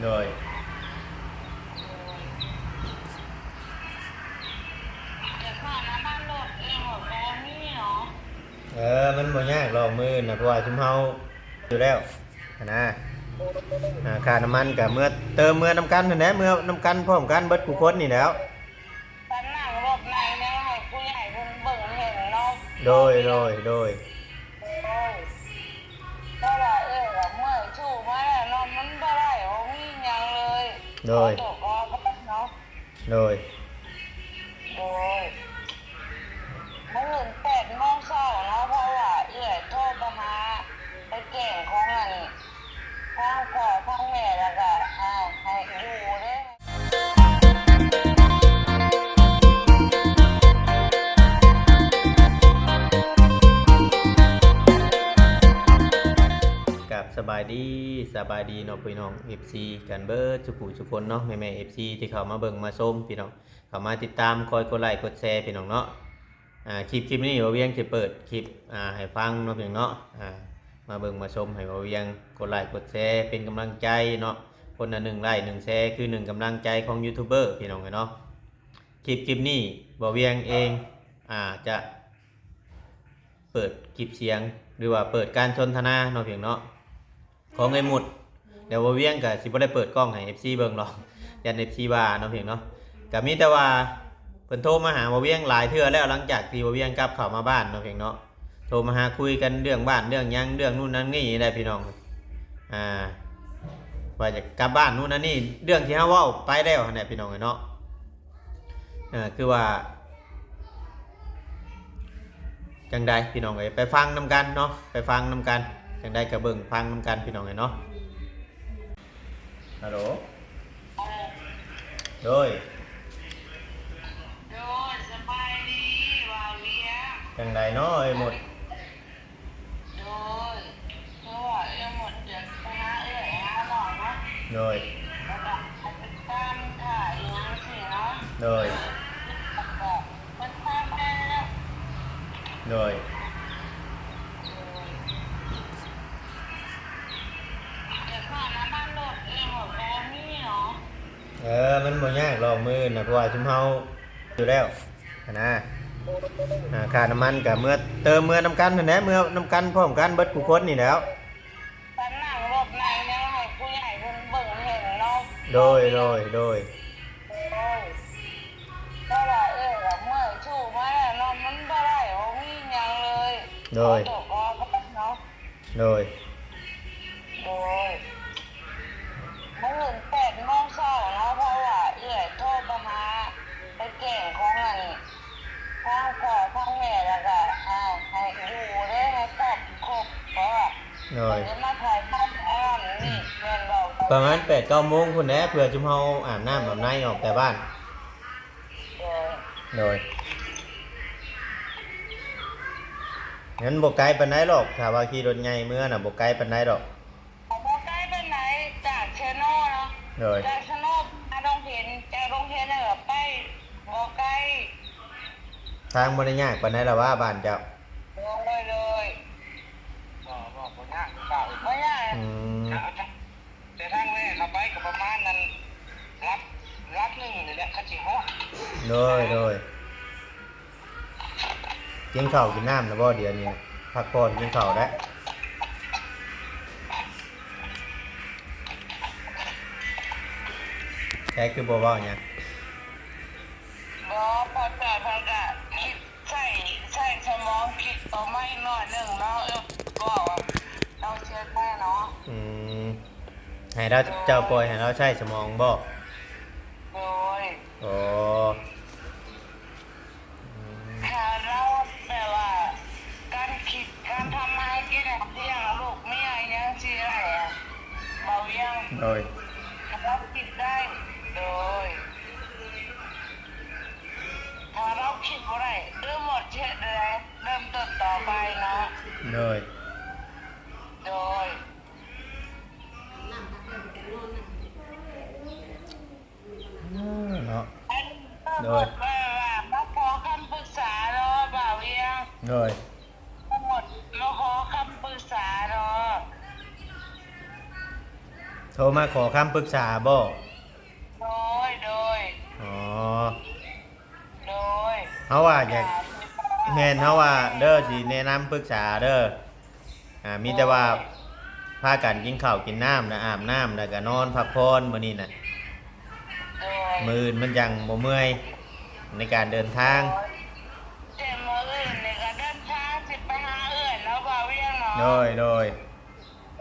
ໂດຍ ໂດຍ ແຕ່ຄ່ານ້ຳມັນລົດເອງກໍບໍ່ມີເນາະ. ເອີ ມັນບໍ່ຍາກດອກມື້ອື່ນນະ ເພາະວ່າຊຸມເຮົາຢູ່ແລ້ວຫັ້ນນະ. ອ່າ ຄ່ານ້ຳມັນກໍເມືອເຕີມເມືອນຳກັນຫັ້ນແຫຼະ ເມືອນຳກັນພ້ອມກັນເບິດຄູ່ຄົນນີ້ແຫຼ້ວ. ຄັນນັ່ງລົດໃນແນວໃຫ້ຜູ້ໃຫຍ່ເພິ່ນເບິ່ງເຫັນເນາະ. ໂດຍ ໂດຍ ໂດຍ ໂດຍ ເພາະວ່າເອື້ອຍກໍເມື່ອຍສູ້ມາແລ້ວເນາະ ມັນບໍ່ໄດ້ ບໍ່ມີຫຍັງເລີຍ. ໂດຍ ຂໍໂທດຂໍອະໄພເນາະ. ໂດຍ ໂດຍ ມື້ອື່ນແປດໂມງເຊົ້າເນາະ ເພາະວ່າເອື້ອຍໂທໄປຫາ ໄປແຈ້ງຂອງອັນ ທາງພໍ່ທາງແມ່ ແລ້ວກໍ ອ່າ ໃຫ້ຢູ່ເດ້. ກາບສະບາຍດີ ສະບາຍດີເນາະ ພີ່ນ້ອງເອັຟຊີກັນເບິດສູ່ຜູ້ສູ່ຄົນເນາະ ແມ່ໆເອັຟຊີທີ່ເຂົ້າມາເບິ່ງມາຊົມ ພີ່ນ້ອງ ເຂົ້າມາຕິດຕາມ ຄອຍກົດໄລ້ກົດແຊ ພີ່ນ້ອງເນາະ. ອ່າ ຄລິບ ຄລິບນີ້ ບ່າວວຽງຊິເປີດຄລິບ ອ່າ ໃຫ້ຟັງເນາະ ພີ່ນ້ອງເນາະ. ອ່າ ມາເບິ່ງມາຊົມໃຫ້ບ່າວວຽງກົດໄລ້ກົດແຊເປັນກຳລັງໃຈເນາະ ຄົນລະໜຶ່ງໄລ້ໜຶ່ງແຊ ຄືໜຶ່ງກຳລັງໃຈຂອງຢູທູບເບີ ພີ່ນ້ອງເອີຍເນາະ. ຄລິບ ຄລິບນີ້ ບ່າວວຽງເອງ ອ່າ ຈະເປີດຄລິບສຽງ ຫຼືວ່າເປີດການສົນທະນາເນາະ ພີ່ນ້ອງເນາະ ຂອງເອື້ອຍມຸດ. ດຽວບ່າວວຽງກໍຊິບໍ່ໄດ້ເປີດກ້ອງໃຫ້ເອັຟຊີເບິ່ງດອກ ຢ້ານເອັຟຊີວ່າເນາະ ພີ່ນ້ອງເນາະ. ກໍມີແຕ່ວ່າເພິ່ນໂທມາຫາບ່າວວຽງຫຼາຍເທື່ອແລ້ວ ຫຼັງຈາກທີ່ບ່າວວຽງກັບເຂົ້າມາບ້ານເນາະ ພີ່ນ້ອງເນາະ. ໂທມາຫາຄຸຍກັນເລື່ອງບ້ານເລື່ອງຫຍັງ ເລື່ອງນັ້ນນັ້ນນີ້ແຫຼະ ພີ່ນ້ອງ. ອ່າ ວ່າຈະກັບບ້ານນັ້ນນັ້ນນີ້ ເລື່ອງທີ່ເຮົາເວົ້າໄປແລ້ວຫັ້ນແຫຼະ ພີ່ນ້ອງເອີຍເນາະ. ເອີ ຄືວ່າຈັ່ງໃດ ພີ່ນ້ອງເອີຍ ໄປຟັງນຳກັນເນາະ ໄປຟັງນຳກັນ. ຈັ່ງໃດກໍເບິ່ງຟັງນຳກັນ ພີ່ນ້ອງເອີຍເນາະ. ຮັລໂຫຼ ໂດຍ ໂດຍ ສະບາຍດີບ່າວວຽງ. ຈັ່ງໃດເນາະເອື້ອຍມຸດ? ໂດຍ ຄືວ່າເອື້ອຍໝົດຈະໄປຫາເອື້ອຍຫານ້ອງເນາະ. ໂດຍ ແລ້ວກໍໄປຕາມຖ້າອີ່ຫຍັງຊີ້ເນາະ. ໂດຍ ແລ້ວກໍເພິ່ນຕາມໄປແລ້ວ. ໂດຍ ໂດຍ ແຕ່ຄ່ານ້ຳມັນລົດເອື້ອຍໝົດກໍບໍ່ມີເນາະ. ເອີ ມັນບໍ່ຍາກດອກມື້ອື່ນນະ ເພາະວ່າຊຸມເຮົາຢູ່ແລ້ວຫັ້ນນະ. ອ່າ ຄ່ານ້ຳມັນກໍເມືອເຕີມເມືອນຳກັນຫັ້ນແຫຼະ ເມືອນຳກັນພ້ອມກັນເບິດຄູ່ຄົນນີ້ແຫຼ້ວ. ຄັນນັ່ງລົດໃນແນວໃຫ້ຜູ້ໃຫຍ່ເພິ່ນເບິ່ງເຫັນເນາະ. ໂດຍ ໂດຍ ໂດຍ ໂດຍ ເພາະວ່າເອື້ອຍກໍເມື່ອຍສູ້ມາແລ້ວເນາະ ມັນບໍ່ໄດ້ ບໍ່ມີຫຍັງເລີຍ. ໂດຍ ຂໍໂທດຂໍອະໄພເນາະ. ໂດຍ ໂດຍ ມື້ອື່ນແປດໂມງເຊົ້າເນາະ ເພາະວ່າເອື້ອຍໂທໄປຫາ ໄປແຈ້ງຂອງອັນ ທາງພໍ່ທາງແມ່ ແລ້ວກໍ ອ່າ ໃຫ້ຢູ່ເດ້ ໃຫ້ຄອບຄົບ ເພາະວ່າ ໂດຍ ເພິ່ນຈະມາຖ່າຍທຳອັນນັ້ນນີ້ ແມ່ນບໍ່? ປະມານແປດເກົ້າໂມງພຸ້ນແຫຼະ ເພື່ອຊຸມເຮົາອາບນ້ຳອາບໃນອອກແຕ່ບ້ານ. ໂດຍ ໂດຍ ມັນບໍ່ໄກປານໃດດອກ ຖ້າວ່າຂີ່ລົດໃຫຍ່ເມືອນະ ບໍ່ໄກປານໃດດອກ. ບໍ່ໄກປານໃດ ຈາກເຊໂນເນາະ. ໂດຍ ຈາກເຊໂນມາດົງເຫັນ ຈາກດົງເຫັນແລ້ວກໍໄປ ບໍ່ໄກ. ທາງບໍ່ໄດ້ຍາກປານໃດລະຫວາ ບ້ານເຈົ້າ? ໂດຍ ໂດຍ ບໍ່ ບໍ່ ບໍ່ຍາກ ບໍ່ຍາກ. ອືມ ແຕ່ທາງແວ່ເຂົ້າໄປກໍປະມານນັ້ນ ຫຼັກ ຫຼັກໜຶ່ງນີ້ແຫຼະ ຄັນຊິຮອດ. ໂດຍ ໂດຍ ກິນເຂົ້າກິນນ້ຳແລ້ວບໍ່? ດຽວນີ້ນະ ພັກຜ່ອນກິນເຂົ້າແລ້ວ. ແທ້ຄືບໍ່ເວົ້າຫຍັງ? ບໍ່ ພໍຈອຍເພິ່ນກະຄິດ ໃຊ້ ໃຊ້ສະໝອງຄິດອອກມາອີກໜ້ອຍໜຶ່ງເນາະ ເອີ ກໍເຮົາເສຍໃຈເນາະ. ອືມ ໃຫ້ລາວ ເຈົ້າປ່ອຍໃຫ້ລາວໃຊ້ສະໝອງບໍ? ໂດຍ ໂອ້ ອືມ ຖ້າລາວແບບວ່າ ການຄິດ ການທຳມາຫາກິນ ລ້ຽງລູກເມຍອີ່ຫຍັງຊີ້ ເວົ້າຫຍັງ ໂດຍ ລາວຄິດໄດ້ ໂດຍ. ຖ້າເຮົາຄິດບໍ່ໄດ້ ເລີ່ມໝົດເຮັດແລ້ວ ເລີ່ມຕົ້ນຕໍ່ໄປເນາະ. ໂດຍ ໂດຍ ເນາະ ໂດຍ ມາຂໍຄຳປຶກສາເນາະ ບ່າວວຽງ ໂດຍ ທັງໝົດມາຂໍຄຳປຶກສາເນາະ. ໂທມາຂໍຄຳປຶກສາບໍ? ໂດຍ ໂດຍ ອໍ ໂດຍ ເຮົາວ່າຢາກ ແມ່ນ ເຮົາວ່າເດີ ຊິແນະນຳປຶກສາເດີ ອ່າ ມີແຕ່ວ່າ ໂດຍ ພາກັນກິນເຂົ້າກິນນ້ຳ ແລ້ວອາບນ້ຳ ແລ້ວກໍນອນພັກຜ່ອນມື້ນີ້ນະ ໂດຍ ມື້ອື່ນມັນຈັ່ງບໍ່ເມື່ອຍໃນການເດີນທາງ ໂດຍ ແຕ່ມື້ອື່ນນີ້ກໍເດີນທາງຊິໄປຫາເອື້ອຍເນາະ ບ່າວວຽງເນາະ ໂດຍ ໂດຍ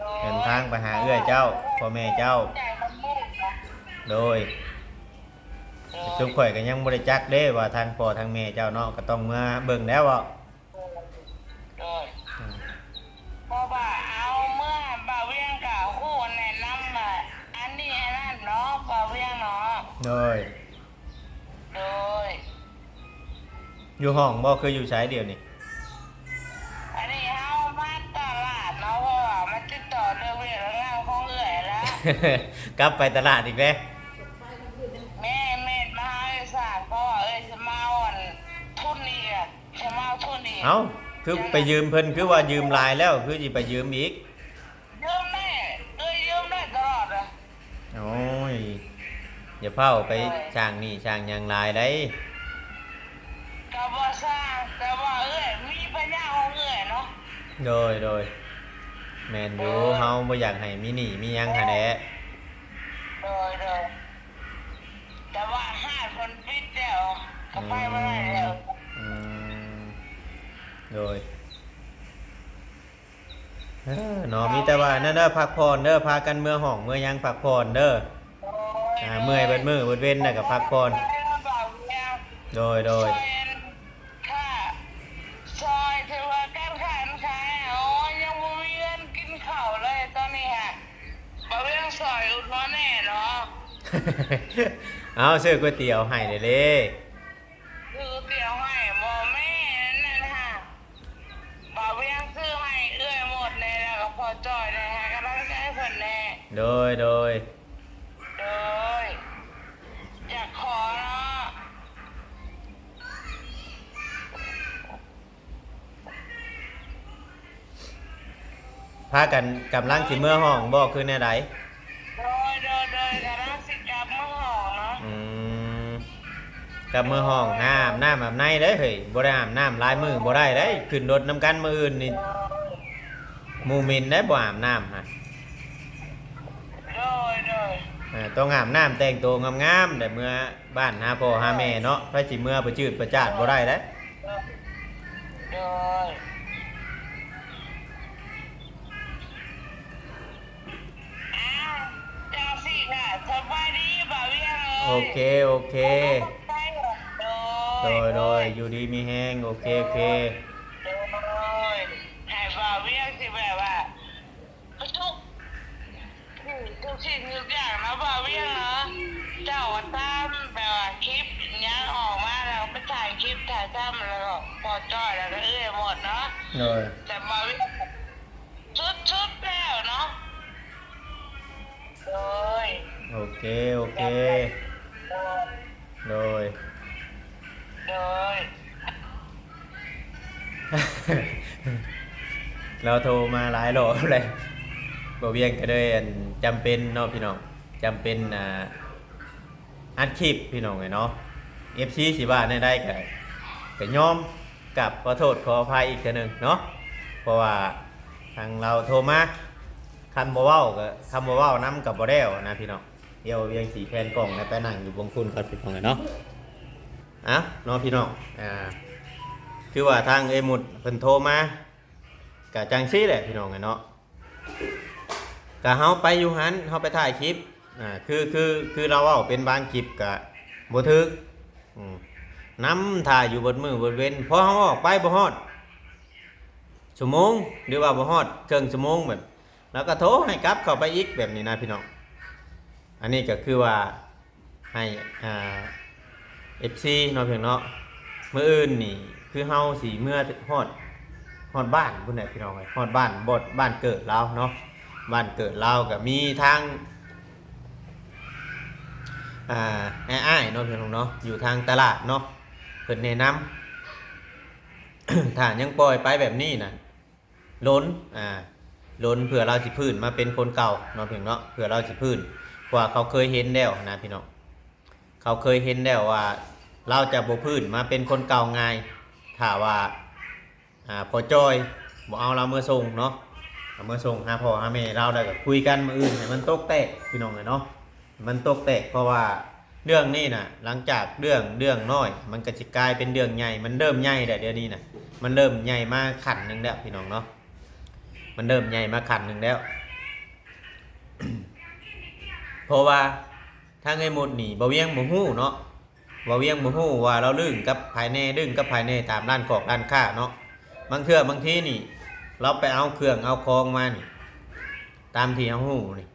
ໂດຍ ເດີນທາງໄປຫາເອື້ອຍເຈົ້າ ພໍ່ແມ່ເຈົ້າ ໂດຍ ໂດຍ ຊຸມຂ້ອຍກໍຍັງບໍ່ໄດ້ຈັກເດ້ວ່າທາງພໍ່ທາງແມ່ເຈົ້າເນາະ ກໍຕ້ອງເມືອເບິ່ງແລ້ວເວົ້າ ໂດຍ ອືມ ເພາະວ່າເອົາເມືອ ບ່າວວຽງກໍຮູ້ແນະນຳວ່າອັນນີ້ອັນນັ້ນເນາະ ບ່າວວຽງເນາະ ໂດຍ ໂດຍ ຢູ່ຫ້ອງບໍ່ ຄືຢູ່ໃສດຽວນີ້? ອັນນີ້ເຮົາມາຕະຫຼາດເນາະ ເພາະວ່າມາຕິດຕໍ່ເລື່ອງວຽກເລື່ອງງານຂອງເອື້ອຍລະ ກັບໄປຕະຫຼາດອີກແລ້ວ ແມ່ນໆ ມາຫາເອື້ອຍສາກ ເພາະວ່າເອື້ອຍຊິມາເອົາອັນ ທຶນອີກ ຊິມາເອົາທຶນອີກ ເອົ້າ ຄືໄປຢືມເພິ່ນ ຄືວ່າຢືມຫຼາຍແລ້ວ ຄືຊິໄປຢືມອີກ? ຢືມໄດ້ ເອື້ອຍຢືມໄດ້ຕະຫຼອດເລີຍ ໂອ້ຍ ຢ່າຟ້າວໄປ ເອີ ສ້າງໜີ້ສ້າງຫຍັງຫຼາຍໄດ໋ ກໍບໍ່ສ້າງ ແຕ່ວ່າເອື້ອຍມີປັນຍາຂອງເອື້ອຍເນາະ ໂດຍ ໂດຍ ແມ່ນຢູ່ ໂດຍ ເຮົາບໍ່ຢາກໃຫ້ມີໜີ້ມີຫຍັງຫັ້ນແຫຼະ ໂດຍ ໂດຍ ແຕ່ວ່າຮ້ານເພິ່ນປິດແລ້ວ ກໍໄປບໍ່ໄດ້ແລ້ວ ອືມ ອືມ ໂດຍ ເອີ ເນາະ ມີແຕ່ວ່ານັ້ນເດີ ພັກຜ່ອນເດີ ພາກັນເມືອຫ້ອງເມືອຫຍັງພັກຜ່ອນເດີ ໂດຍ ອ່າ ໂດຍ ເມື່ອຍເບິດມື້ເບິດເວັນ ແລ້ວກໍພັກຜ່ອນ ໂດຍ ໂດຍ ຊ່ອຍອັນ ຄ່າ ຊ່ອຍ ຖືວ່າການຄ້າການຂາຍ ໂອ້ຍ ຍັງບໍ່ມີເງິນກິນເຂົ້າເລີຍຕອນນີ້ຫະ ບ່າວວຽງຊ່ອຍອຸດໜູນແດ່ເນາະ ເອົາ ຊື້ກ໋ວຍຕຽວໃຫ້ແດ່ເດ້ ຊື້ກ໋ວຍຕຽວໃຫ້ ບໍ່ແມ່ນນັ້ນຫະ ບ່າວວຽງຊື້ໃຫ້ເອື້ອຍໝົດແດ່ ແລ້ວກໍພໍ່ຈ້ອຍແດ່ ໃຫ້ກຳລັງໃຈເພິ່ນແດ່ ໂດຍ ໂດຍ ໂດຍ ຢາກຂໍເນາະ ພາກັນກຳລັງຊິເມືອຫ້ອງບໍ ຄືແນວໃດ? ໂດຍ ໂດຍ ໂດຍ ກຳລັງຊິກັບເມືອຫ້ອງເນາະ ອືມ ກັບເມືອຫ້ອງ ໂດຍ ຫາອາບນ້ຳອາບໃນເດ້ເຮີ້ຍ ບໍ່ໄດ້ອາບນ້ຳຫຼາຍມື້ບໍ່ໄດ້ເດ້ ຂຶ້ນລົດນຳກັນມື້ອື່ນນີ້ ໂດຍ ໝູ່ໝິ່ນໄດ໋ ບໍ່ອາບນ້ຳຫະ ໂດຍ ໂດຍ ເອີ ຕ້ອງອາບນ້ຳແຕ່ງໂຕງາມໆ ແລ້ວເມືອ ບ້ານຫາພໍ່ຫາແມ່ເນາະ ໃຜຊິເມືອປະຈືດປະຈາດບໍ່ໄດ້ເດ້ ໂດຍ ໂດຍ ອ້າວ ຈັ່ງຊີ້ກະສະບາຍດີບ່າວວຽງເອີຍ ໂອເຄ ໂອເຄ ໂດຍ ໂດຍ ໂດຍ ໂດຍ ຢູ່ດີມີແຮງ ໂອເຄ ໂອເຄ ໂດຍ ໃຫ້ບ່າວວຽງຊິແບບວ່າ ທຸກ ອືມ ທຸກສິ່ງທຸກຢ່າງເນາະ ບ່າວວຽງເນາະ ເຈົ້າກໍຕາມແບບວ່າຄລິບຫຍັງອອກມາ ແລ້ວໄປຖ່າຍຄລິບຖ່າຍທຳ ແລ້ວກໍພໍ່ຈ້ອຍ ແລ້ວກໍເອື້ອຍໝົດເນາະ ໂດຍ ແຕ່ບ່າວວຽງສຸດໆແລ້ວເນາະ ໂດຍ ໂອເຄ ໂອເຄ ໂດຍ ໂດຍ ໂດຍ ລາວໂທມາຫຼາຍຮອບແລ້ວ ບ່າວວຽງກໍເລີຍ ອັນ ຈຳເປັນເນາະພີ່ນ້ອງ ຈຳເປັນ ອ່າ ອັດຄລິບພີ່ນ້ອງເອີຍເນາະ ເອັຟຊີ ຊິວ່າແນວໃດກໍ ກໍຍອມກາບຂໍໂທດຂໍອະໄພອີກເທື່ອໜຶ່ງເນາະ ເພາະວ່າທາງລາວໂທມາ ຄັນບໍ່ເວົ້າກໍ ຄຳວ່າເວົ້ານຳກໍບໍ່ແລ້ວນະພີ່ນ້ອງ ດຽວວຽງສີແຜ່ນກ້ອງ ແລ້ວໄປນັ່ງຢູ່ເບື້ອງພຸ້ນກ່ອນພີ່ນ້ອງເອີຍເນາະ ເອົ້າເນາະພີ່ນ້ອງ ອ່າ ຄືວ່າທາງເອື້ອຍມຸດເພິ່ນໂທມາ ກະຈັ່ງຊີ້ແຫຼະພີ່ນ້ອງເອີຍເນາະ ກະເຮົາໄປຢູ່ຫັ້ນ ເຮົາໄປຖ່າຍຄລິບ ອ່າ ຄື ຄື ຄືລາວເວົ້າເປັນບາງຄລິບກະບໍ່ຖືກ ອືມ ນຳຖ່າຍຢູ່ເບິດມື້ເບິດເວັນ ພໍເຮົາອອກໄປບໍ່ຮອດຊົ່ວໂມງ ຫຼືວ່າບໍ່ຮອດເຄິ່ງຊົ່ວໂມງ ແບບ ລາວກໍໂທໃຫ້ກັບເຂົ້າໄປອີກ ແບບນີ້ນະພີ່ນ້ອງ ອັນນີ້ກໍຄືວ່າ ໃຫ້ ອ່າ ເອັຟຊີ ເນາະ ເພິ່ນເນາະ ມື້ອື່ນນີ້ຄືເຮົາຊິເມືອຮອດ ຮອດບ້ານພຸ້ນແຫຼະພີ່ນ້ອງເອີຍ ຮອດບ້ານ ບ່ອນ ບ້ານເກີດລາວເນາະ ບ້ານເກີດລາວກໍມີທາງ ອ່າ ອ້າຍໆ ເນາະ ພີ່ນ້ອງເນາະ ຢູ່ທາງຕະຫຼາດເນາະ ເພິ່ນແນະນຳ ຖ້າຍັງປ່ອຍໄປແບບນີ້ນະ ລົ້ນ ອ່າ ດົນເພື່ອລາວຊິຟື້ນມາເປັນຄົນເກົ່າເນາະ ເພິ່ນເນາະ ເພື່ອລາວຊິຟື້ນ ເພາະວ່າເຂົາເຄີຍເຫັນແລ້ວນະ ພີ່ນ້ອງ. ເຂົາເຄີຍເຫັນແລ້ວວ່າລາວຈະບໍ່ຟື້ນມາເປັນຄົນເກົ່າງ່າຍ ຖ້າວ່າ ອ່າ ພໍ່ຈ້ອຍບໍ່ເອົາລາວເມືອສົ່ງເນາະ ເອົາເມືອສົ່ງຫາພໍ່ຫາແມ່ລາວ ແລ້ວກໍຄຸຍກັນມື້ອື່ນໃຫ້ມັນຕົກແຕກ ພີ່ນ້ອງເອີຍເນາະ ໃຫ້ມັນຕົກແຕກ. ເພາະວ່າເລື່ອງນີ້ນະ ຫຼັງຈາກເລື່ອງ ເລື່ອງນ້ອຍ ມັນກໍຊິກາຍເປັນເລື່ອງໃຫຍ່ ມັນເລີ່ມໃຫຍ່ແລ້ວ ດຽວນີ້ນະ ມັນເລີ່ມໃຫຍ່ມາຂັ້ນໜຶ່ງແລ້ວ ພີ່ນ້ອງເນາະ ມັນເລີ່ມໃຫຍ່ມາຂັ້ນໜຶ່ງແລ້ວ. ເພາະວ່າທາງເອື້ອຍມຸດນີ້ ບ່າວວຽງບໍ່ຮູ້ເນາະ ບ່າວວຽງບໍ່ຮູ້ວ່າລາວດຶງກັບໃຜແດ່ ດຶງກັບໃຜແດ່ ຕາມຮ້ານຂອງຮ້ານຄ້າເນາະ. ບາງເທື່ອບາງທີນີ້ ລາວໄປເອົາເຄື່ອງເອົາຂອງມານີ້ ຕາມທີ່ເຮົາຮູ້ນີ້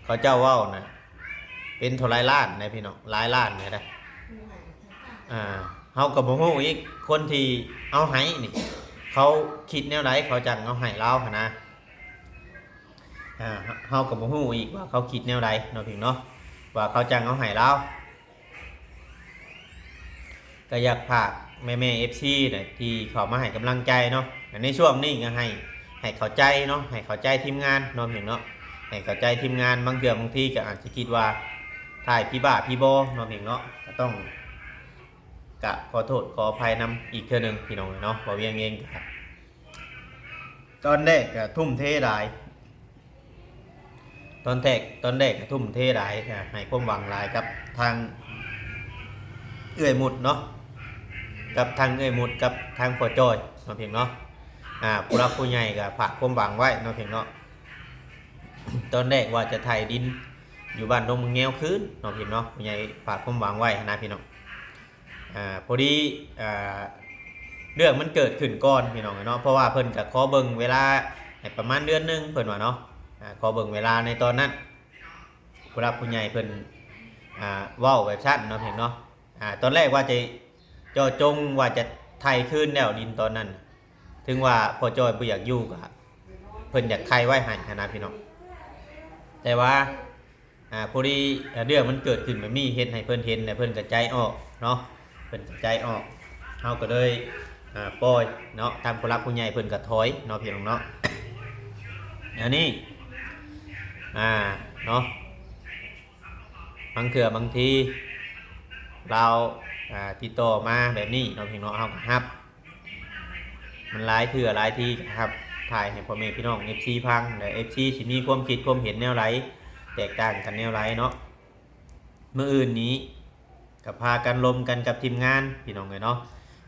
ເຂົາເຈົ້າເວົ້ານະ ເປັນເທົ່າຫຼາຍລ້ານນະ ພີ່ນ້ອງ ຫຼາຍລ້ານນະ. ອ່າ ເຮົາກໍບໍ່ຮູ້ອີກ ຄົນທີ່ເອົາໃຫ້ນີ້ ເຂົາຄິດແນວໃດ ເຂົາຈັ່ງເອົາໃຫ້ລາວຫັ້ນນະ. ອ່າ ເຮົາກໍບໍ່ຮູ້ອີກວ່າເຂົາຄິດແນວໃດເນາະ ພີ່ນ້ອງເນາະ ວ່າເຂົາຈັ່ງເອົາໃຫ້ລາວ. ກໍຢາກຝາກແມ່ໆ ເອັຟຊີ ນະ ທີ່ເຂົ້າມາໃຫ້ກຳລັງໃຈເນາະ ໃນຊ່ວງນີ້ກໍໃຫ້ ໃຫ້ເຂົ້າໃຈເນາະ ໃຫ້ເຂົ້າໃຈທີມງານເນາະ ພີ່ນ້ອງເນາະ ໃຫ້ເຂົ້າໃຈທີມງານ. ບາງເທື່ອບາງທີກໍອາດຈະຄິດວ່າຖ່າຍຜີບ້າຜີບອເນາະ ພີ່ນ້ອງເນາະ ກໍຕ້ອງ ກະຂໍໂທດຂໍອະໄພນຳອີກເທື່ອໜຶ່ງ ພີ່ນ້ອງເອີຍເນາະ. ບ່າວວຽງເອງກະ ຕອນແລກກະທຸ່ມເທຫຼາຍ ຕອນແທກ ຕອນແລກກະທຸ່ມເທຫຼາຍ ກະໃຫ້ຄວາມຫວັງຫຼາຍກັບທາງເອື້ອຍມຸດເນາະ ກັບທາງເອື້ອຍມຸດ ກັບທາງພໍ່ຈ້ອຍເນາະ ພີ່ນ້ອງເນາະ. ອ່າ ຜູ້ຫຼັກຜູ້ໃຫຍ່ກະຝາກຄວາມຫວັງໄວ້ເນາະ ພີ່ນ້ອງເນາະ. ຕອນແລກວ່າຈະໄຖດິນຢູ່ບ້ານດົງບັກແງວຄືນເນາະ ພີ່ນ້ອງເນາະ ຜູ້ໃຫຍ່ຝາກຄວາມຫວັງໄວ້ຫັ້ນນະ ພີ່ນ້ອງ. ອ່າ ພໍດີ ອ່າ ເລື່ອງມັນເກີດຂຶ້ນກ່ອນ ພີ່ນ້ອງເນາະ ເພາະວ່າເພິ່ນກໍຂໍເບິ່ງເວລາໃຫ້ປະມານເດືອນໜຶ່ງ ເພິ່ນວ່າເນາະ. ອ່າ ຂໍເບິ່ງເວລາໃນຕອນນັ້ນ ຜູ້ຫຼັກຜູ້ໃຫຍ່ເພິ່ນ ອ່າ ເວົ້າແບບຊັ້ນເນາະ ພີ່ນ້ອງເນາະ. ອ່າ ຕອນແລກວ່າຈະ ເຈາະຈົງວ່າຈະໄຖຄືນແລ້ວດິນຕອນນັ້ນ ເຖິງວ່າພໍ່ຈ້ອຍບໍ່ຢາກຢູ່ ກໍເພິ່ນຢາກໄຖໄວ້ໃຫ້ຫັ້ນນະ ພີ່ນ້ອງ. ແຕ່ວ່າ ອ່າ ພໍດີ ເລື່ອງມັນເກີດຂຶ້ນແບບນີ້ ເຮັດໃຫ້ເພິ່ນເຫັນ ແລະ ເພິ່ນກໍໃຈອອກເນາະ ເພິ່ນກໍໃຈອອກ ເຮົາກໍເລີຍ ອ່າ ປ່ອຍເນາະ. ທາງຜູ້ຫຼັກຜູ້ໃຫຍ່ເພິ່ນກໍຖອຍເນາະ ພີ່ນ້ອງເນາະ. ອັນນີ້ ອ່າ ເນາະ ບາງເທື່ອບາງທີລາວ ອ່າ ຕິດຕໍ່ມາແບບນີ້ເນາະ ພີ່ນ້ອງເນາະ ເຮົາກໍຮັບ ມັນຫຼາຍເທື່ອຫຼາຍທີກໍຮັບຖ່າຍໃຫ້ພໍ່ແມ່ພີ່ນ້ອງເອັຟຊີຟັງ ແລະ ເອັຟຊີຊິມີຄວາມຄິດຄວາມເຫັນແນວໃດ ແຕກຕ່າງກັນແນວໃດເນາະ. ມື້ອື່ນນີ້ກໍພາກັນລົມກັນກັບທີມງານ ພີ່ນ້ອງເອີຍເນາະ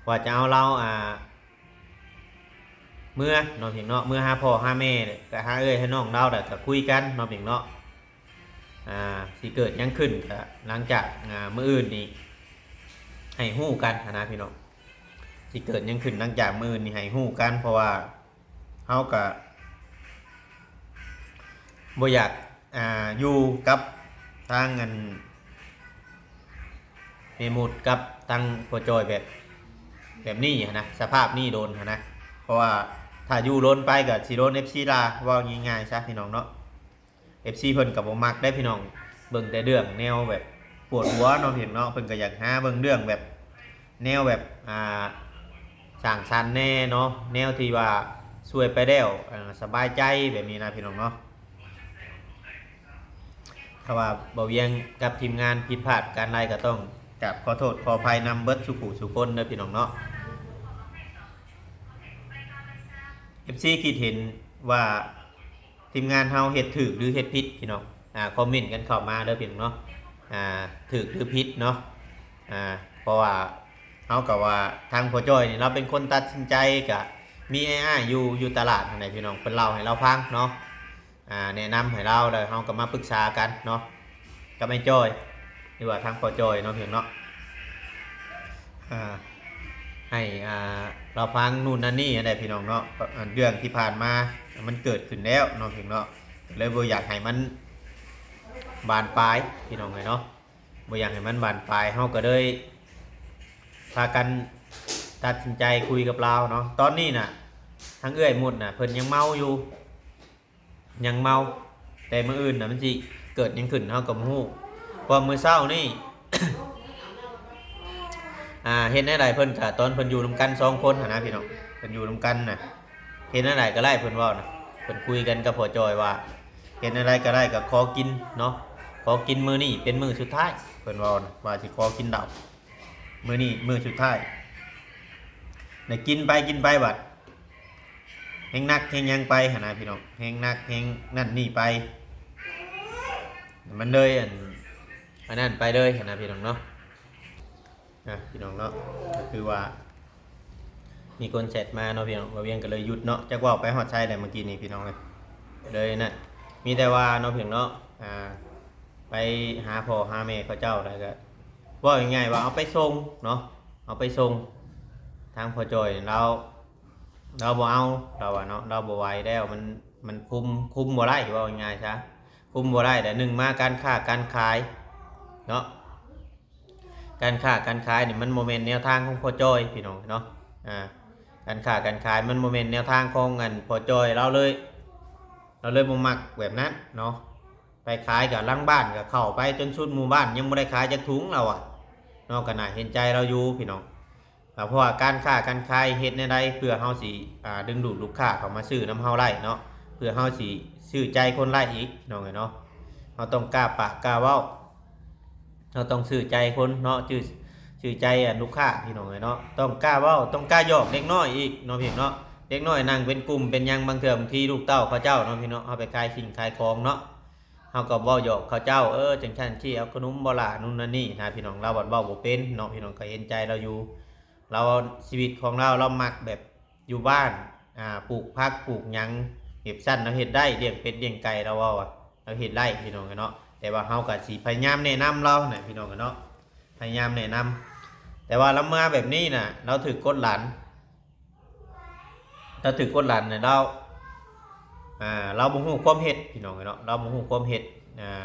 ວ່າຈະເອົາລາວ ອ່າ ເມືອເນາະ ພີ່ນ້ອງເນາະ ເມືອຫາພໍ່ຫາແມ່ ກໍຫາເອື້ອຍຫານ້ອງລາວ ແລ້ວກໍຄຸຍກັນເນາະ ພີ່ນ້ອງເນາະ. ອ່າ ຊິເກີດຫຍັງຂຶ້ນກໍຫຼັງຈາກ ອ່າ ມື້ອື່ນນີ້ໃຫ້ຮູ້ກັນຫັ້ນນະ ພີ່ນ້ອງ. ຊິເກີດຫຍັງຂຶ້ນຫຼັງຈາກມື້ອື່ນນີ້ໃຫ້ຮູ້ກັນ ເພາະວ່າເຮົາກໍບໍ່ຢາກ ອ່າ ຢູ່ກັບທາງ ອັນ ແມ່ມຸດກັບທາງພໍ່ຈ້ອຍແບບ ແບບນີ້ຫັ້ນນະ ສະພາບນີ້ດົນຫັ້ນນະ. ເພາະວ່າຖ້າຢູ່ດົນໄປກໍຊິໂດນເອັຟຊີດ່າ ເວົ້າງ່າຍໆຊະ ພີ່ນ້ອງເນາະ. ເອັຟຊີເພິ່ນກໍບໍ່ມັກເດ້ ພີ່ນ້ອງ ເບິ່ງແຕ່ເລື່ອງແນວແບບປວດຫົວເນາະ ພີ່ນ້ອງເນາະ. ເພິ່ນກໍຢາກຫາເບິ່ງເລື່ອງແບບ ແນວແບບ ອ່າ ສ້າງສັນແດ່ເນາະ ແນວທີ່ວ່າຊ່ວຍໄປແລ້ວ ເອີ ສະບາຍໃຈແບບນີ້ນະ ພີ່ນ້ອງເນາະ. ຖ້າວ່າບ່າວວຽງກັບທີມງານຜິດພາດປະການໃດ ກໍຕ້ອງກາບຂໍໂທດຂໍອະໄພນຳເບິດສູ່ຜູ້ສູ່ຄົນເດີ ພີ່ນ້ອງເນາະ. ເອັຟຊີຄິດເຫັນວ່າ ທີມງານເຮົາເຮັດຖືກຫຼືເຮັດຜິດ ພີ່ນ້ອງ ອ່າ ຄອມເມັນກັນເຂົ້າມາເດີ ພີ່ນ້ອງເນາະ ອ່າ ຖືກຫຼືຜິດເນາະ. ອ່າ ເພາະວ່າເຮົາກໍວ່າທາງພໍ່ຈ້ອຍນີ້ລາວເປັນຄົນຕັດສິນໃຈ ກະມີອ້າຍໆຢູ່ ຢູ່ຕະຫຼາດຫັ້ນແຫຼະ ພີ່ນ້ອງ ເພິ່ນເລົ່າໃຫ້ລາວຟັງເນາະ ອ່າ ແນະນຳໃຫ້ລາວ ແລ້ວເຮົາກໍມາປຶກສາກັນເນາະ ກັບອ້າຍຈ້ອຍ ຫຼືວ່າທາງພໍ່ຈ້ອຍເນາະ ພີ່ນ້ອງເນາະ. ອ່າ ໃຫ້ ອ່າ ລາວຟັງນູ້ນນັ້ນນີ້ຫັ້ນແຫຼະ ພີ່ນ້ອງເນາະ ເລື່ອງທີ່ຜ່ານມາມັນເກີດຂຶ້ນແລ້ວເນາະ ພີ່ນ້ອງເນາະ ກໍເລີຍບໍ່ຢາກໃຫ້ມັນບານປາຍ ພີ່ນ້ອງເອີຍເນາະ ບໍ່ຢາກໃຫ້ມັນບານປາຍ ເຮົາກໍເລີຍພາກັນຕັດສິນໃຈຄຸຍກັບລາວເນາະ. ຕອນນີ້ນະ ທາງເອື້ອຍມຸດນະ ເພິ່ນຍັງເມົາຢູ່ ຍັງເມົາ ແຕ່ມື້ອື່ນນະ ມັນຊິເກີດຫຍັງຂຶ້ນເຮົາກໍບໍ່ຮູ້ ເພາະມື້ເຊົ້ານີ້ ອ່າ ເຮັດແນວໃດເພິ່ນກະ ຕອນເພິ່ນຢູ່ນຳກັນສອງຄົນຫັ້ນນະ ພີ່ນ້ອງ ເພິ່ນຢູ່ນຳກັນນະ ເຮັດແນວໃດກໍໄດ້ ເພິ່ນເວົ້ານະ ເພິ່ນຄຸຍກັນກັບພໍ່ຈ່ອຍວ່າ ເຮັດແນວໃດກໍໄດ້ກໍຂໍກິນເນາະ ຂໍກິນມື້ນີ້ເປັນມື້ສຸດທ້າຍ ເພິ່ນເວົ້ານະ ວ່າຊິຂໍກິນເຫຼົ້າມື້ນີ້ມື້ສຸດທ້າຍ ແລ້ວກິນໄປກິນໄປບັດ ແຮງໜັກແຮງຫຍັງໄປຫັ້ນນະພີ່ນ້ອງ ແຮງໜັກແຮງນັ້ນນີ້ໄປ ມັນເລີຍອັນ ອັນນັ້ນໄປເລີຍຫັ້ນນະພີ່ນ້ອງເນາະ ອ່ະ ພີ່ນ້ອງເນາະ ກໍຄືວ່າມີຄົນແຊັດມາເນາະພີ່ນ້ອງ ບ່າວວຽງກໍເລີຍຢຸດເນາະ ຈັກເວົ້າໄປຮອດໃສແລ້ວເມື່ອກີ້ນີ້ພີ່ນ້ອງເອີຍ ເລີຍນັ້ນ ມີແຕ່ວ່າເນາະພີ່ນ້ອງເນາະ ອ່າ ໄປຫາພໍ່ຫາແມ່ເຂົາເຈົ້າ ແລ້ວກໍເວົ້າງ່າຍໆວ່າເອົາໄປສົ່ງເນາະ ເອົາໄປສົ່ງ ທາງພໍ່ຈ່ອຍລາວ ລາວບໍ່ເອົາ ລາວວ່າເນາະ ລາວບໍ່ໄຫວແລ້ວ ມັນ ມັນຄຸມ ຄຸມບໍ່ໄດ້ ເວົ້າງ່າຍໆຊະ ຄຸມບໍ່ໄດ້ແຫຼະ ໜຶ່ງມາການຄ້າການຂາຍເນາະ ການຄ້າການຂາຍນີ້ມັນບໍ່ແມ່ນແນວທາງຂອງພໍ່ຈ່ອຍພີ່ນ້ອງເນາະ ອ່າ ການຄ້າການຂາຍມັນບໍ່ແມ່ນແນວທາງຂອງອັນພໍ່ຈ່ອຍ ລາວເລີຍ ລາວເລີຍບໍ່ມັກແບບນັ້ນເນາະ ໄປຂາຍກໍຫຼັງບ້ານກໍເຂົ້າໄປຈົນສຸດໝູ່ບ້ານ ຍັງບໍ່ໄດ້ຂາຍຈັກຖົງລາວວ່າເນາະ ກໍໜ້າເຫັນໃຈລາວຢູ່ພີ່ນ້ອງ ອ່າ ເພາະວ່າການຄ້າການຂາຍເຮັດແນວໃດເພື່ອເຮົາຊິ ອ່າ ດຶງດູດລູກຄ້າເຂົ້າມາຊື້ນຳເຮົາໄດ້ເນາະ ເພື່ອເຮົາຊິຊື້ໃຈຄົນໄດ້ອີກ ພີ່ນ້ອງເອີຍເນາະ ເຮົາຕ້ອງກ້າປາກກ້າເວົ້າ ເຮົາຕ້ອງຊື້ໃຈຄົນເນາະ ຊື້ ຊື້ໃຈອັນລູກຄ້າ ພີ່ນ້ອງເອີຍເນາະ ຕ້ອງກ້າເວົ້າ ຕ້ອງກ້າຫຍອກເດັກນ້ອຍອີກເນາະ ພີ່ນ້ອງເນາະ ເດັກນ້ອຍນັ່ງເປັນກຸ່ມເປັນຫຍັງ ບາງເທື່ອບາງທີລູກເຕົ້າເຂົາເຈົ້າເນາະ ພີ່ນ້ອງເນາະ ເຮົາໄປຂາຍສິ່ງຂາຍຂອງເນາະ ເຮົາກໍເວົ້າຫຍອກເຂົາເຈົ້າ ເອີ ຈັ່ງຊັ້ນຊີ້ ເອົາຂະໜົມບໍ່ລະ ນັ້ນນີ້ນະ ພີ່ນ້ອງ ລາວບັດເວົ້າບໍ່ເປັນເນາະ ພີ່ນ້ອງ ກໍເຫັນໃຈລາວຢູ່ ລາວ ຊີວິດຂອງລາວ ລາວມັກແບບຢູ່ບ້ານ ອ່າ ປູກຜັກປູກຫຍັງ ເຮັດຊັ້ນລາວເຮັດໄດ້ ລ້ຽງເປັດລ້ຽງໄກ່ ລາວເວົ້າວ່າລາວເຮັດໄດ້ ພີ່ນ້ອງເອີຍເນາະ ແຕ່ວ່າເຮົາກໍຊິພະຍາຍາມແນະນຳລາວນະ ພີ່ນ້ອງເອີຍເນາະ ພະຍາຍາມແນະນຳ ແຕ່ວ່າລາວມາແບບນີ້ນະ ລາວຖືກກົດຫຼັນ ລາວຖືກກົດຫຼັນນະ ລາວ ອ່າ ລາວບໍ່ຮູ້ຄວາມເຮັດ ພີ່ນ້ອງເອີຍເນາະ ລາວບໍ່ຮູ້ຄວາມເຮັດ ອ່າ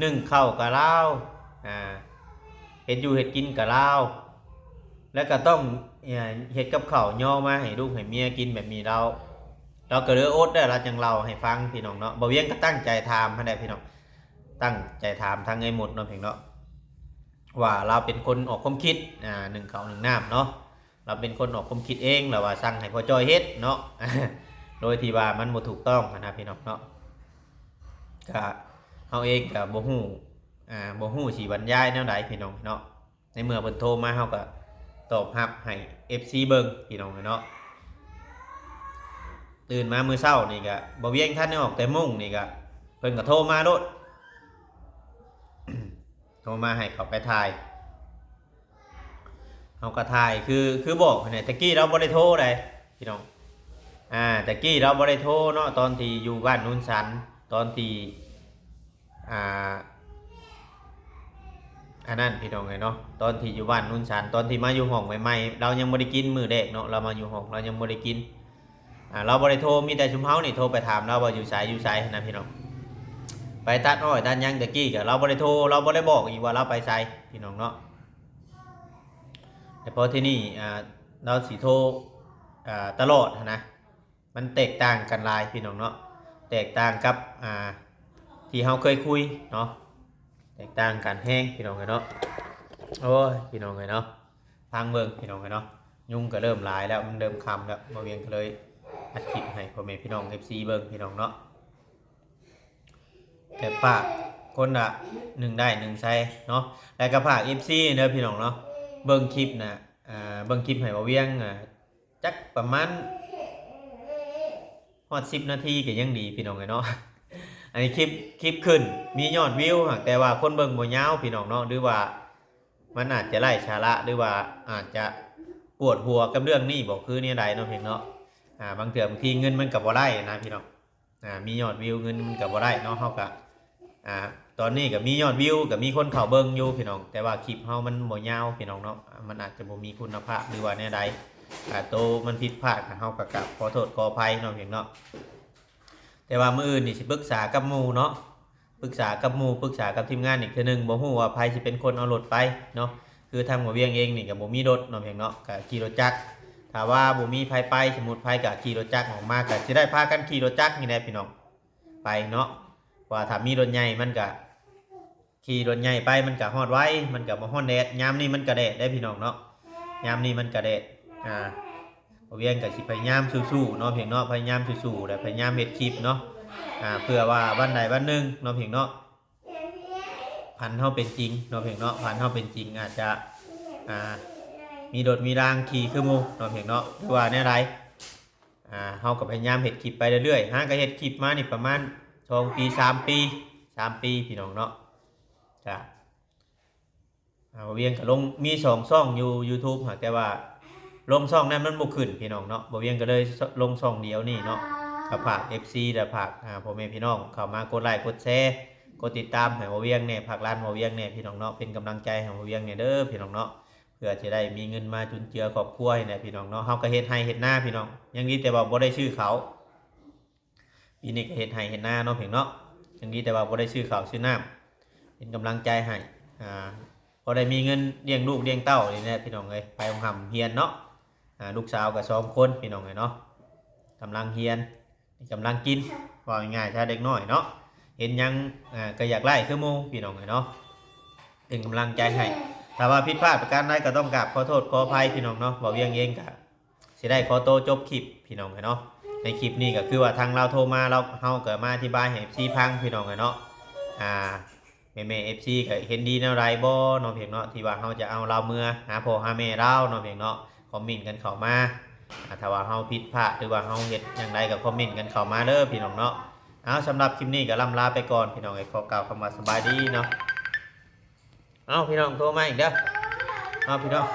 ໜຶ້ງເຂົ້າກະລາວ ອ່າ ເຮັດຢູ່ເຮັດກິນກະລາວ ແລ້ວກະຕ້ອງ ເຮັດກັບເຂົ້າຍໍມາໃຫ້ລູກໃຫ້ເມຍກິນແບບນີ້ ລາວ ລາວກະເລີຍອົດໄດ້ ລາວຈັ່ງເລົ່າໃຫ້ຟັງ ພີ່ນ້ອງເນາະ ບ່າວວຽງກະຕັ້ງໃຈຖາມຫັ້ນແຫຼະ ພີ່ນ້ອງ ຕັ້ງໃຈຖາມທາງເອື້ອຍມົດເນາະ ພີ່ນ້ອງເນາະ ວ່າລາວເປັນຄົນອອກຄວາມຄິດ ອ່າ ໜຶ້ງເຂົ້າໜຶ້ງນ້ຳເນາະ ລາວເປັນຄົນອອກຄວາມຄິດເອງ ລາວວ່າສັ່ງໃຫ້ພໍ່ຈ້ອຍເຮັດເນາະ ໂດຍທີ່ວ່າມັນບໍ່ຖືກຕ້ອງຫັ້ນນະ ພີ່ນ້ອງເນາະ ກະເຮົາເອງກະບໍ່ຮູ້ ອ່າ ບໍ່ຮູ້ຊິບັນຍາຍແນວໃດ ພີ່ນ້ອງເນາະ ໃນເມື່ອເພິ່ນໂທມາ ເຮົາກະຕອບຮັບໃຫ້ເອັຟຊີເບິ່ງ ພີ່ນ້ອງເນາະ ຕື່ນມາມື້ເຊົ້ານີ້ກະ ບ່າວວຽງທັນໄດ້ອອກແຕ່ມຸ້ງນີ້ກະ ເພິ່ນກະໂທມາໂລດ ໂທມາໃຫ້ເຂົ້າໄປຖ່າຍ ເຮົາກໍຖ່າຍ ຄື ຄືບອກຫັ້ນແຫຼະ ແຕ່ກີ້ລາວບໍ່ໄດ້ໂທໃດ໋ພີ່ນ້ອງ ອ່າ ແຕ່ກີ້ລາວບໍ່ໄດ້ໂທເນາະ ຕອນທີ່ຢູ່ບ້ານໂນນສັນ ຕອນທີ່ ອ່າ ອັນນັ້ນ ພີ່ນ້ອງເອີຍເນາະ ຕອນທີ່ຢູ່ບ້ານໂນນສັນ ຕອນທີ່ມາຢູ່ຫ້ອງໃໝ່ໆ ລາວຍັງບໍ່ໄດ້ກິນມື້ແລກເນາະ ລາວມາຢູ່ຫ້ອງ ລາວຍັງບໍ່ໄດ້ກິນ ອ່າ ລາວບໍ່ໄດ້ໂທ ມີແຕ່ຊຸມເຮົານີ້ໂທໄປຖາມລາວວ່າຢູ່ໃສ ຢູ່ໃສຫັ້ນນະ ພີ່ນ້ອງ ໄປຕັດອ້ອຍຕັດຫຍັງ ແຕ່ກີ້ກະລາວບໍ່ໄດ້ໂທ ລາວບໍ່ໄດ້ບອກອີກວ່າລາວໄປໃສ ພີ່ນ້ອງເນາະ ແຕ່ພໍທີນີ້ ອ່າ ລາວຊິໂທ ອ່າ ຕະຫຼອດຫັ້ນນະ ມັນແຕກຕ່າງກັນຫຼາຍ ພີ່ນ້ອງເນາະ ແຕກຕ່າງກັບ ອ່າ ທີ່ເຮົາເຄີຍຄຸຍເນາະ ແຕກຕ່າງກັນແຮງ ພີ່ນ້ອງເອີຍເນາະ ໂອ້ຍ ພີ່ນ້ອງເອີຍເນາະ ຟັງເບິ່ງ ພີ່ນ້ອງເອີຍເນາະ ຍຸງກໍເລີ່ມຫຼາຍແລ້ວ ມັນເລີ່ມຄ່ຳແລ້ວ ບ່າວວຽງກໍເລີຍອັດຄລິບໃຫ້ພໍ່ແມ່ພີ່ນ້ອງເອັຟຊີເບິ່ງ ພີ່ນ້ອງເນາະ ແຕ່ຝາກຄົນລະໜຶ່ງໄດ້ໜຶ່ງໃສ່ເນາະ ແລ້ວກໍຝາກເອັຟຊີເດີ ພີ່ນ້ອງເນາະ ເບິ່ງຄລິບນະ ອ່າ ເບິ່ງຄລິບໃຫ້ບ່າວວຽງ ອ່າ ຈັກປະມານຮອດສິບນາທີກໍຍັງດີ ພີ່ນ້ອງເອີຍເນາະ ອັນນີ້ຄລິບ ຄລິບຂຶ້ນ ມີຍອດວິວ ຫາກແຕ່ວ່າຄົນເບິ່ງບໍ່ຍາວ ພີ່ນ້ອງເນາະ ຫຼືວ່າມັນອາດຈະໄຮ້ສາລະ ຫຼືວ່າອາດຈະປວດຫົວກັບເລື່ອງນີ້ບໍ ຄືແນວໃດເນາະ ພີ່ນ້ອງເນາະ ອ່າ ບາງເທື່ອບາງທີເງິນມັນກໍບໍ່ໄດ້ນະ ພີ່ນ້ອງ ອ່າ ມີຍອດວິວ ເງິນມັນກໍບໍ່ໄດ້ເນາະ ເຮົາກໍ ອ່າ ຕອນນີ້ກໍມີຍອດວິວ ກໍມີຄົນເຂົ້າເບິ່ງຢູ່ ພີ່ນ້ອງ ແຕ່ວ່າຄລິບເຮົາມັນບໍ່ຍາວ ພີ່ນ້ອງເນາະ ມັນອາດຈະບໍ່ມີຄຸນນະພາບ ຫຼືວ່າແນວໃດ ອ່າ ໂຕມັນຜິດພາດ ກໍເຮົາກໍກາບຂໍໂທດຂໍອະໄພເນາະ ພີ່ນ້ອງເນາະ ແຕ່ວ່າມື້ອື່ນນີ້ຊິປຶກສາກັບໝູ່ເນາະ ປຶກສາກັບໝູ່ ປຶກສາກັບທີມງານອີກເທື່ອໜຶ່ງ ບໍ່ຮູ້ວ່າໃຜຊິເປັນຄົນເອົາລົດໄປເນາະ ຄືທາງບ່າວວຽງເອງນີ້ກໍບໍ່ມີລົດເນາະ ພີ່ນ້ອງເນາະ ກໍຂີ່ລົດຈັກ ຖ້າວ່າບໍ່ມີໃຜໄປ ສົມມຸດໃຜກໍຂີ່ລົດຈັກອອກມາ ກໍຊິໄດ້ພາກັນຂີ່ລົດຈັກນີ້ແຫຼະ ພີ່ນ້ອງ ໄປເນາະ ເພາະວ່າຖ້າມີລົດໃຫຍ່ມັນກະຂີ່ລົດໃຫຍ່ໄປ ມັນກະຮອດໄວ ມັນກະບໍ່ຮ້ອນແດດ ຍາມນີ້ມັນກະແດດເດ້ພີ່ນ້ອງເນາະ ຍາມນີ້ມັນກະແດດ ອ່າ ບໍ່ວຽງກໍຊິພະຍາຍາມສູ້ໆເນາະ ພຽງເນາະ ພະຍາຍາມສູ້ໆ ແລະ ພະຍາຍາມເຮັດຄລິບເນາະ ອ່າ ເພື່ອວ່າວັນໃດວັນໜຶ່ງເນາະ ພຽງເນາະ ຝັນເຮົາເປັນຈິງເນາະ ພຽງເນາະ ຝັນເຮົາເປັນຈິງ ອາດຈະ ອ່າ ມີລົດມີລາງຂີ່ຄືໝູ່ເນາະ ພຽງເນາະ ຫຼືວ່າແນວໃດ ອ່າ ເຮົາກໍພະຍາຍາມເຮັດຄລິບໄປເລື້ອຍໆ ຫາກໍເຮັດຄລິບມານີ້ປະມານສອງປີ ສາມປີ ສາມປີ ພີ່ນ້ອງເນາະ ກະ ອ່າ ບ່າວວຽງກໍລົງ ມີສອງຊ່ອງຢູ່ YouTube ຫາກແຕ່ວ່າລົງຊ່ອງນັ້ນມັນບໍ່ຂຶ້ນ ພີ່ນ້ອງເນາະ ບ່າວວຽງກໍເລີຍ ສ- ລົງຊ່ອງດຽວນີ້ເນາະ ກໍຝາກ ເອັຟຊີ ແລະ ຝາກ ອ່າ ພໍ່ແມ່ພີ່ນ້ອງເຂົ້າມາກົດໄລກົດແຊ ກົດຕິດຕາມໃຫ້ບ່າວວຽງແດ່ ຝາກຮ້ານບ່າວວຽງແດ່ ພີ່ນ້ອງເນາະ ເປັນກຳລັງໃຈໃຫ້ບ່າວວຽງແດ່ເດີ ພີ່ນ້ອງເນາະ ເພື່ອຈະໄດ້ມີເງິນມາຈຸນເຈືອຄອບຄົວນີ້ແຫຼະ ພີ່ນ້ອງເນາະ ເຮົາກໍເຮັດໄຮ່ເຮັດນາ ພີ່ນ້ອງ ຍັງດີແຕ່ວ່າບໍ່ໄດ້ຊື້ເຂົ້າ ປີນີ້ກໍເຮັດໄຮ່ເຮັດນາເນາະ ພຽງເນາະ ຍັງດີແຕ່ວ່າບໍ່ໄດ້ຊື້ເຂົ້າຊື້ນ້ຳ ເປັນກຳລັງໃຈໃຫ້ ອ່າ ພໍໄດ້ມີເງິນລ້ຽງລູກລ້ຽງເຕົ້ານີ້ແຫຼະ ພີ່ນ້ອງເອີຍ ໄປໂຮງຮ່ຳໂຮງຮຽນເນາະ ອ່າ ລູກສາວກໍສອງຄົນ ພີ່ນ້ອງເອີຍເນາະ ກຳລັງຮຽນ ກຳລັງກິນ ເວົ້າງ່າຍໆ ຊະ ເດັກນ້ອຍເນາະ ເຫັນຫຍັງ ອ່າ ກໍຢາກໄດ້ຄືໝູ່ ພີ່ນ້ອງເອີຍເນາະ ເປັນກຳລັງໃຈໃຫ້ ຖ້າວ່າຜິດພາດປະການໃດກໍຕ້ອງກາບຂໍໂທດຂໍອະໄພ ພີ່ນ້ອງເນາະ ບ່າວວຽງເອງກໍ ຊິໄດ້ຂໍໂຕຈົບຄລິບ ພີ່ນ້ອງເອີຍເນາະ ໃນຄລິບນີ້ກໍຄືວ່າທາງລາວໂທມາ ລາວ ເຮົາກໍມາອະທິບາຍໃຫ້ ເອັຟຊີ ຟັງ ພີ່ນ້ອງເອີຍເນາະ ອ່າ ແມ່ໆ ເອັຟຊີ ກໍເຫັນດີແນວໃດບໍ່ເນາະ ພຽງເນາະ ທີ່ວ່າເຮົາຈະເອົາລາວເມືອຫາພໍ່ຫາແມ່ລາວເນາະ ພຽງເນາະ ຄອມເມັນກັນເຂົ້າມາ ອ່າ ຖ້າວ່າເຮົາຜິດພາດ ຫຼືວ່າເຮົາເຮັດຫຍັງໃດກໍຄອມເມັນກັນເຂົ້າມາເດີ ພີ່ນ້ອງເນາະ ເອົາ ສຳລັບຄລິບນີ້ກໍລ່ຳລາໄປກ່ອນ ພີ່ນ້ອງເອີຍ ຂໍກ່າວຄຳວ່າສະບາຍດີເນາະ ເອົາ ພີ່ນ້ອງໂທມາອີກເດີ ເອົາ ພີ່ນ້ອງ